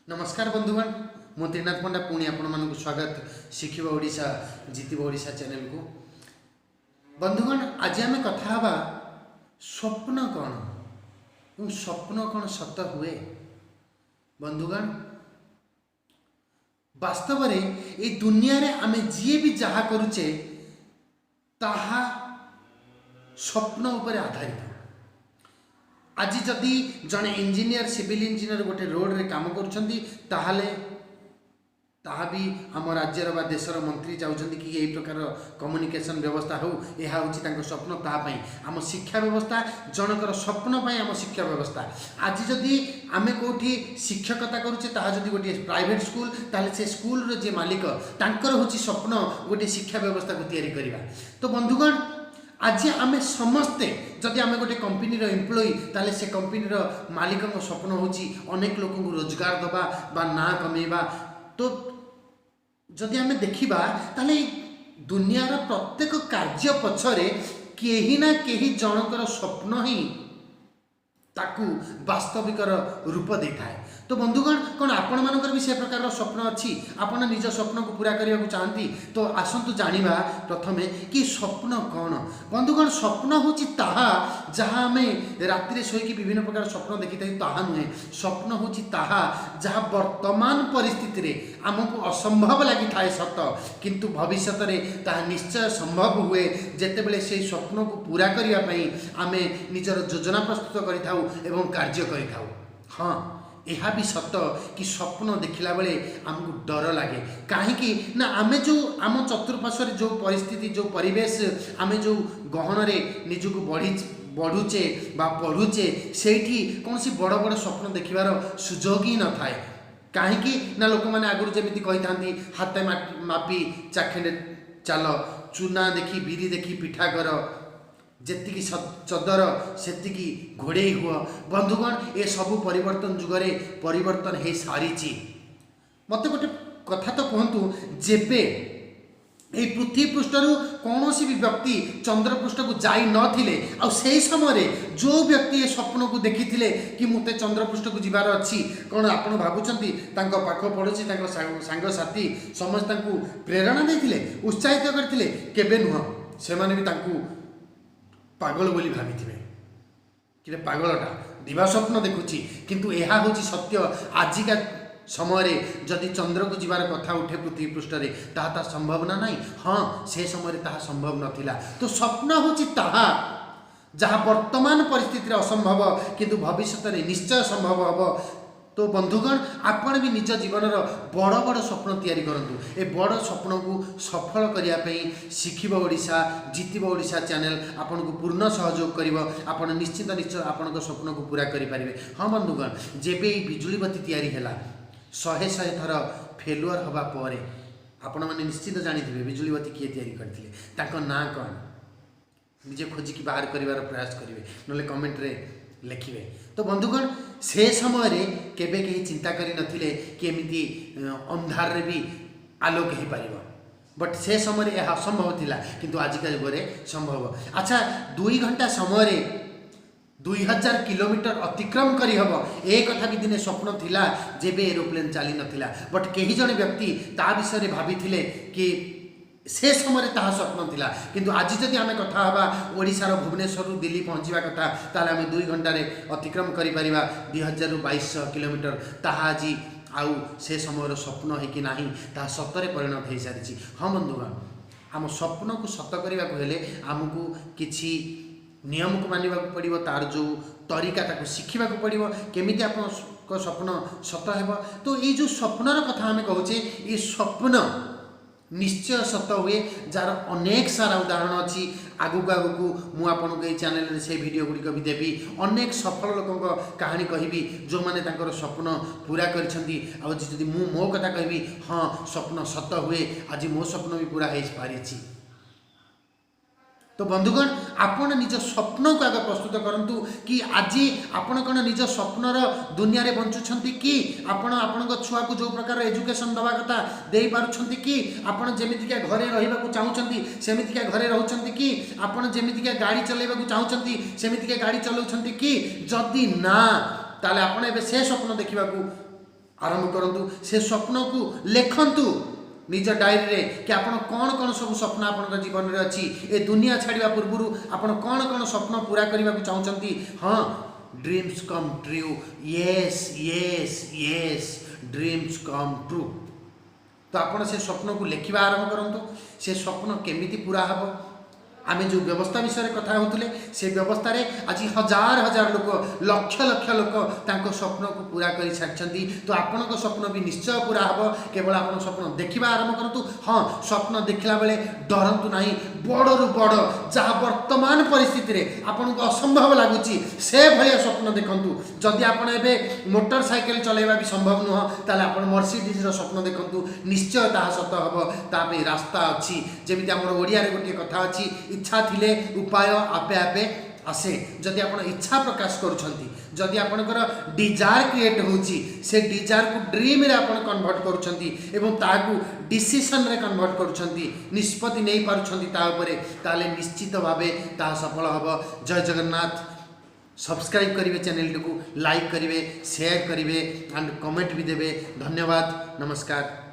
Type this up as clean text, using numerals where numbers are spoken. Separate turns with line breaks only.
ନମସ୍କାର ବନ୍ଧୁଗଣ, ମୁଁ ତ୍ରିନାଥ ପଣ୍ଡା। ପୁଣି ଆପଣମାନଙ୍କୁ ସ୍ୱାଗତ ଶିଖିବ ଓଡ଼ିଶା ଜିତିବ ଓଡ଼ିଶା ଚ୍ୟାନେଲକୁ। ବନ୍ଧୁଗଣ, ଆଜି ଆମେ କଥା ହେବା ସ୍ୱପ୍ନ କ'ଣ ଏବଂ ସ୍ୱପ୍ନ କ'ଣ ସତ ହୁଏ? ବନ୍ଧୁଗଣ, ବାସ୍ତବରେ ଏଇ ଦୁନିଆରେ ଆମେ ଯିଏ ବି ଯାହା କରୁଛେ, ତାହା ସ୍ୱପ୍ନ ଉପରେ ଆଧାରିତ। ଆଜି ଯଦି ଜଣେ ଇଞ୍ଜିନିୟର, ସିଭିଲ୍ ଇଞ୍ଜିନିୟର ଗୋଟେ ରୋଡ଼ରେ କାମ କରୁଛନ୍ତି, ତାହେଲେ ତାହା ବି ଆମ ରାଜ୍ୟର ବା ଦେଶର ମନ୍ତ୍ରୀ ଚାହୁଁଛନ୍ତି କି ଏହି ପ୍ରକାର କମ୍ୟୁନିକେସନ୍ ବ୍ୟବସ୍ଥା ହେଉ। ଏହା ହେଉଛି ତାଙ୍କ ସ୍ୱପ୍ନ। ତାହା ପାଇଁ ଆମ ଶିକ୍ଷା ବ୍ୟବସ୍ଥା, ଜଣଙ୍କର ସ୍ୱପ୍ନ ପାଇଁ ଆମ ଶିକ୍ଷା ବ୍ୟବସ୍ଥା। ଆଜି ଯଦି ଆମେ କେଉଁଠି ଶିକ୍ଷକତା କରୁଛେ, ତାହା ଯଦି ଗୋଟିଏ ପ୍ରାଇଭେଟ୍ ସ୍କୁଲ, ତାହେଲେ ସେ ସ୍କୁଲର ଯିଏ ମାଲିକ, ତାଙ୍କର ହେଉଛି ସ୍ୱପ୍ନ ଗୋଟିଏ ଶିକ୍ଷା ବ୍ୟବସ୍ଥାକୁ ତିଆରି କରିବା। ତ ବନ୍ଧୁଗଣ, ଆଜି ଆମେ ସମସ୍ତେ ଯଦି ଆମେ ଗୋଟେ କମ୍ପାନୀର ଏମ୍ପ୍ଲୟି, ତାହେଲେ ସେ କମ୍ପାନୀର ମାଲିକଙ୍କ ସ୍ୱପ୍ନ ହେଉଛି ଅନେକ ଲୋକଙ୍କୁ ରୋଜଗାର ଦେବା ବା ନାଁ କମେଇବା। ତ ଯଦି ଆମେ ଦେଖିବା, ତାହେଲେ ଏଇ ଦୁନିଆର ପ୍ରତ୍ୟେକ କାର୍ଯ୍ୟ ପଛରେ କେହି ନା କେହି ଜଣଙ୍କର ସ୍ୱପ୍ନ ହିଁ ତାକୁ ବାସ୍ତବିକର ରୂପ ଦେଇଥାଏ। ତ ବନ୍ଧୁଗଣ, କ'ଣ ଆପଣମାନଙ୍କର ବି ସେ ପ୍ରକାରର ସ୍ୱପ୍ନ ଅଛି? ଆପଣ ନିଜ ସ୍ୱପ୍ନକୁ ପୁରା କରିବାକୁ ଚାହାନ୍ତି? ତ ଆସନ୍ତୁ ଜାଣିବା ପ୍ରଥମେ କି ସ୍ୱପ୍ନ କ'ଣ। ବନ୍ଧୁଗଣ, ସ୍ୱପ୍ନ ହେଉଛି ତାହା ଯାହା ଆମେ ରାତିରେ ଶୋଇକି ବିଭିନ୍ନ ପ୍ରକାର ସ୍ୱପ୍ନ ଦେଖିଥାଉ, ତାହା ନୁହେଁ। ସ୍ୱପ୍ନ ହେଉଛି ତାହା ଯାହା ବର୍ତ୍ତମାନ ପରିସ୍ଥିତିରେ ଆମକୁ ଅସମ୍ଭବ ଲାଗିଥାଏ ସତ, କିନ୍ତୁ ଭବିଷ୍ୟତରେ ତାହା ନିଶ୍ଚୟ ସମ୍ଭବ ହୁଏ, ଯେତେବେଳେ ସେଇ ସ୍ୱପ୍ନକୁ ପୁରା କରିବା ପାଇଁ ଆମେ ନିଜର ଯୋଜନା ପ୍ରସ୍ତୁତ କରିଥାଉ ଏବଂ କାର୍ଯ୍ୟ କରିଥାଉ। ହଁ, ଏହା ବି ସତ କି ସ୍ୱପ୍ନ ଦେଖିଲା ବେଳେ ଆମକୁ ଡର ଲାଗେ। କାହିଁକି ନା ଆମେ ଯେଉଁ ଆମ ଚତୁଃପାର୍ଶ୍ୱରେ ଯେଉଁ ପରିସ୍ଥିତି, ଯେଉଁ ପରିବେଶ, ଆମେ ଯେଉଁ ଗହଣରେ ନିଜକୁ ବଢ଼ୁଛେ ବା ପଢ଼ୁଛେ, ସେଇଠି କୌଣସି ବଡ଼ ବଡ଼ ସ୍ୱପ୍ନ ଦେଖିବାର ସୁଯୋଗ ହିଁ ନଥାଏ। କାହିଁକି ନା ଲୋକମାନେ ଆଗରୁ ଯେମିତି କହିଥାନ୍ତି, ହାତେ ମାପି ଚାଖେଣ୍ଡେ ଚାଲ, ଚୁନା ଦେଖି ବିରି ଦେଖି ପିଠା କର, ଯେତିକି ଚଦର ସେତିକି ଘୋଡ଼େଇ ହୁଅ। ବନ୍ଧୁଗଣ, ଏସବୁ ପରିବର୍ତ୍ତନ ଯୁଗରେ ପରିବର୍ତ୍ତନ ହେଇସାରିଛି। ମୋତେ ଗୋଟେ କଥା ତ କୁହନ୍ତୁ, ଯେବେ ଏଇ ପୃଥିବୀ ପୃଷ୍ଠରୁ କୌଣସି ବି ବ୍ୟକ୍ତି ଚନ୍ଦ୍ରପୃଷ୍ଠକୁ ଯାଇ ନଥିଲେ, ଆଉ ସେଇ ସମୟରେ ଯେଉଁ ବ୍ୟକ୍ତି ଏ ସ୍ୱପ୍ନକୁ ଦେଖିଥିଲେ କି ମୋତେ ଚନ୍ଦ୍ରପୃଷ୍ଠକୁ ଯିବାର ଅଛି, କ'ଣ ଆପଣ ଭାବୁଛନ୍ତି ତାଙ୍କ ପାଖ ପଡ଼ୋଶୀ, ତାଙ୍କ ସାଙ୍ଗସାଥି ସମସ୍ତେ ତାଙ୍କୁ ପ୍ରେରଣା ଦେଇଥିଲେ, ଉତ୍ସାହିତ କରିଥିଲେ? କେବେ ନୁହଁ। ସେମାନେ ବି ତାଙ୍କୁ ପାଗଳ ବୋଲି ଭାବିଥିବେ କି ପାଗଳଟା ଦିବା ସ୍ୱପ୍ନ ଦେଖୁଛି। କିନ୍ତୁ ଏହା ହେଉଛି ସତ୍ୟ। ଆଜିକା ସମୟରେ ଯଦି ଚନ୍ଦ୍ରକୁ ଯିବାର କଥା ଉଠେ ପୃଥିବୀ ପୃଷ୍ଠରେ, ତାହା ତାହା ସମ୍ଭବ ନା ନାହିଁ? ହଁ, ସେ ସମୟରେ ତାହା ସମ୍ଭବ ନଥିଲା। ତ ସ୍ୱପ୍ନ ହେଉଛି ତାହା ଯାହା ବର୍ତ୍ତମାନ ପରିସ୍ଥିତିରେ ଅସମ୍ଭବ, କିନ୍ତୁ ଭବିଷ୍ୟତରେ ନିଶ୍ଚୟ ସମ୍ଭବ ହେବ। ତ ବନ୍ଧୁଗଣ, ଆପଣ ବି ନିଜ ଜୀବନର ବଡ଼ ବଡ଼ ସ୍ୱପ୍ନ ତିଆରି କରନ୍ତୁ। ଏ ବଡ଼ ସ୍ୱପ୍ନକୁ ସଫଳ କରିବା ପାଇଁ ଶିଖିବ ଓଡ଼ିଶା ଜିତିବ ଓଡ଼ିଶା ଚ୍ୟାନେଲ ଆପଣଙ୍କୁ ପୂର୍ଣ୍ଣ ସହଯୋଗ କରିବ। ଆପଣ ନିଶ୍ଚିତ ନିଶ୍ଚୟ ଆପଣଙ୍କ ସ୍ୱପ୍ନକୁ ପୁରା କରିପାରିବେ। ହଁ ବନ୍ଧୁଗଣ, ଯେବେ ଏଇ ବିଜୁଳି ବତି ତିଆରି ହେଲା, ଶହେ ଶହେ ଥର ଫେଲୁଅର୍ ହେବା ପରେ, ଆପଣମାନେ ନିଶ୍ଚିତ ଜାଣିଥିବେ ବିଜୁଳି ବତି କିଏ ତିଆରି କରିଥିଲେ, ତାଙ୍କ ନାଁ କ'ଣ? ନିଜେ ଖୋଜିକି ବାହାର କରିବାର ପ୍ରୟାସ କରିବେ, ନହେଲେ କମେଣ୍ଟରେ ଲେଖିବେ। ତ ବନ୍ଧୁଗଣ, ସେ ସମୟରେ କେବେ କେହି ଚିନ୍ତା କରିନଥିଲେ କି ଏମିତି ଅନ୍ଧାରରେ ବି ଆଲୋକ ହେଇପାରିବ। ବଟ୍ ସେ ସମୟରେ ଏହା ଅସମ୍ଭବ ଥିଲା, କିନ୍ତୁ ଆଜିକା ଯୁଗରେ ସମ୍ଭବ। ଆଚ୍ଛା, 2 ଘଣ୍ଟା ସମୟରେ 2000 କିଲୋମିଟର ଅତିକ୍ରମ କରିହେବ, ଏ କଥା ବି ଦିନେ ସ୍ୱପ୍ନ ଥିଲା, ଯେବେ ଏରୋପ୍ଲେନ୍ ଚାଲି ନଥିଲା। ବଟ୍ କେହି ଜଣେ ବ୍ୟକ୍ତି ତା ବିଷୟରେ ଭାବିଥିଲେ କି ସେ ସମୟରେ ତାହା ସ୍ୱପ୍ନ ଥିଲା। କିନ୍ତୁ ଆଜି ଯଦି ଆମେ କଥା ହେବା ଓଡ଼ିଶାର ଭୁବନେଶ୍ୱରରୁ ଦିଲ୍ଲୀ ପହଞ୍ଚିବା କଥା, ତାହେଲେ ଆମେ 2 ଘଣ୍ଟାରେ ଅତିକ୍ରମ କରିପାରିବା 2000ରୁ 2200 କିଲୋମିଟର। ତାହା ଆଜି ଆଉ ସେ ସମୟର ସ୍ୱପ୍ନ ହେଇକି ନାହିଁ, ତାହା ସତରେ ପରିଣତ ହେଇସାରିଛି। ହଁ ବନ୍ଧୁଗଣ, ଆମ ସ୍ୱପ୍ନକୁ ସତ କରିବାକୁ ହେଲେ ଆମକୁ କିଛି ନିୟମକୁ ମାନିବାକୁ ପଡ଼ିବ। ତାର ଯେଉଁ ତରିକା, ତାକୁ ଶିଖିବାକୁ ପଡ଼ିବ, କେମିତି ଆପଣଙ୍କ ସ୍ୱପ୍ନ ସତ ହେବ। ତ ଏଇ ଯେଉଁ ସ୍ୱପ୍ନର କଥା ଆମେ କହୁଛେ, ଏ ସ୍ୱପ୍ନ ନିଶ୍ଚୟ ସତ ହୁଏ, ଯାହାର ଅନେକ ସାରା ଉଦାହରଣ ଅଛି। ଆଗକୁ ଆଗକୁ ମୁଁ ଆପଣଙ୍କୁ ଏଇ ଚ୍ୟାନେଲରେ ସେଇ ଭିଡ଼ିଓ ଗୁଡ଼ିକ ବି ଦେବି। ଅନେକ ସଫଳ ଲୋକଙ୍କ କାହାଣୀ କହିବି, ଯେଉଁମାନେ ତାଙ୍କର ସ୍ୱପ୍ନ ପୁରା କରିଛନ୍ତି। ଆଉ ଯଦି ମୁଁ ମୋ କଥା କହିବି, ହଁ, ସ୍ୱପ୍ନ ସତ ହୁଏ। ଆଜି ମୋ ସ୍ୱପ୍ନ ବି ପୁରା ହେଇପାରିଛି। ତ ବନ୍ଧୁଗଣ, ଆପଣ ନିଜ ସ୍ୱପ୍ନକୁ ଆଗ ପ୍ରସ୍ତୁତ କରନ୍ତୁ କି ଆଜି ଆପଣ କ'ଣ ନିଜ ସ୍ୱପ୍ନର ଦୁନିଆରେ ବଞ୍ଚୁଛନ୍ତି କି? ଆପଣ ଆପଣଙ୍କ ଛୁଆକୁ ଯେଉଁ ପ୍ରକାର ଏଜୁକେସନ୍ ଦେବା କଥା ଦେଇପାରୁଛନ୍ତି କି? ଆପଣ ଯେମିତିକା ଘରେ ରହିବାକୁ ଚାହୁଁଛନ୍ତି, ସେମିତିକା ଘରେ ରହୁଛନ୍ତି କି? ଆପଣ ଯେମିତିକା ଗାଡ଼ି ଚଲାଇବାକୁ ଚାହୁଁଛନ୍ତି, ସେମିତିକା ଗାଡ଼ି ଚଲାଉଛନ୍ତି କି? ଯଦି ନା, ତାହେଲେ ଆପଣ ଏବେ ସେ ସ୍ୱପ୍ନ ଦେଖିବାକୁ ଆରମ୍ଭ କରନ୍ତୁ। ସେ ସ୍ୱପ୍ନକୁ ଲେଖନ୍ତୁ ନିଜ ଡାଏରୀରେ କି ଆପଣ କ'ଣ କ'ଣ ସବୁ ସ୍ୱପ୍ନ ଆପଣଙ୍କ ଜୀବନରେ ଅଛି। ଏ ଦୁନିଆ ଛାଡ଼ିବା ପୂର୍ବରୁ ଆପଣ କ'ଣ କ'ଣ ସ୍ୱପ୍ନ ପୁରା କରିବାକୁ ଚାହୁଁଛନ୍ତି। ହଁ, dreams come true. Yes, dreams come true. ତ ଆପଣ ସେ ସ୍ୱପ୍ନକୁ ଲେଖିବା ଆରମ୍ଭ କରନ୍ତୁ। ସେ ସ୍ୱପ୍ନ କେମିତି ପୁରା ହେବ? ଆମେ ଯେଉଁ ବ୍ୟବସ୍ଥା ବିଷୟରେ କଥା ହେଉଥିଲେ, ସେ ବ୍ୟବସ୍ଥାରେ ଆଜି ହଜାର ହଜାର ଲୋକ, ଲକ୍ଷ ଲକ୍ଷ ଲୋକ ତାଙ୍କ ସ୍ୱପ୍ନକୁ ପୁରା କରି ସାରିଛନ୍ତି। ତ ଆପଣଙ୍କ ସ୍ୱପ୍ନ ବି ନିଶ୍ଚୟ ପୁରା ହେବ। କେବଳ ଆପଣ ସ୍ୱପ୍ନ ଦେଖିବା ଆରମ୍ଭ କରନ୍ତୁ। ହଁ, ସ୍ୱପ୍ନ ଦେଖିଲା ବେଳେ ଡରନ୍ତୁ ନାହିଁ। ବଡ଼ରୁ ବଡ଼, ଯାହା ବର୍ତ୍ତମାନ ପରିସ୍ଥିତିରେ ଆପଣଙ୍କୁ ଅସମ୍ଭବ ଲାଗୁଛି, ସେ ଭଳିଆ ସ୍ୱପ୍ନ ଦେଖନ୍ତୁ। ଯଦି ଆପଣ ଏବେ ମୋଟର ସାଇକେଲ ଚଲାଇବା ବି ସମ୍ଭବ ନୁହଁ, ତାହେଲେ ଆପଣ ମର୍ସିଡ଼ିଜ୍ର ସ୍ୱପ୍ନ ଦେଖନ୍ତୁ। ନିଶ୍ଚୟ ତାହା ସତ ହେବ। ତା ପାଇଁ ରାସ୍ତା ଅଛି। ଯେମିତି ଆମର ଓଡ଼ିଆରେ ଗୋଟିଏ କଥା ଅଛି, ଇଚ୍ଛା ଥିଲେ ଉପାୟ ଆପେ ଆପେ ଆସେ। ଯଦି ଆପଣ ଇଚ୍ଛା ପ୍ରକାଶ କରୁଛନ୍ତି, ଯଦି ଆପଣଙ୍କର ଡିଜାୟାର କ୍ରିଏଟ୍ ହେଉଛି, ସେ ଡିଜାୟାରକୁ ଡ୍ରିମ୍ରେ ଆପଣ କନଭର୍ଟ କରୁଛନ୍ତି ଏବଂ ତାହାକୁ ଡିସିସନରେ କନଭର୍ଟ କରୁଛନ୍ତି, ନିଷ୍ପତ୍ତି ନେଇପାରୁଛନ୍ତି ତା ଉପରେ, ତାହେଲେ ନିଶ୍ଚିତ ଭାବେ ତାହା ସଫଳ ହେବ। ଜୟ ଜଗନ୍ନାଥ। ସବସ୍କ୍ରାଇବ୍ କରିବେ ଚ୍ୟାନେଲଟିକୁ, ଲାଇକ୍ କରିବେ, ସେୟାର କରିବେ ଆଣ୍ଡ କମେଣ୍ଟ ବି ଦେବେ। ଧନ୍ୟବାଦ, ନମସ୍କାର।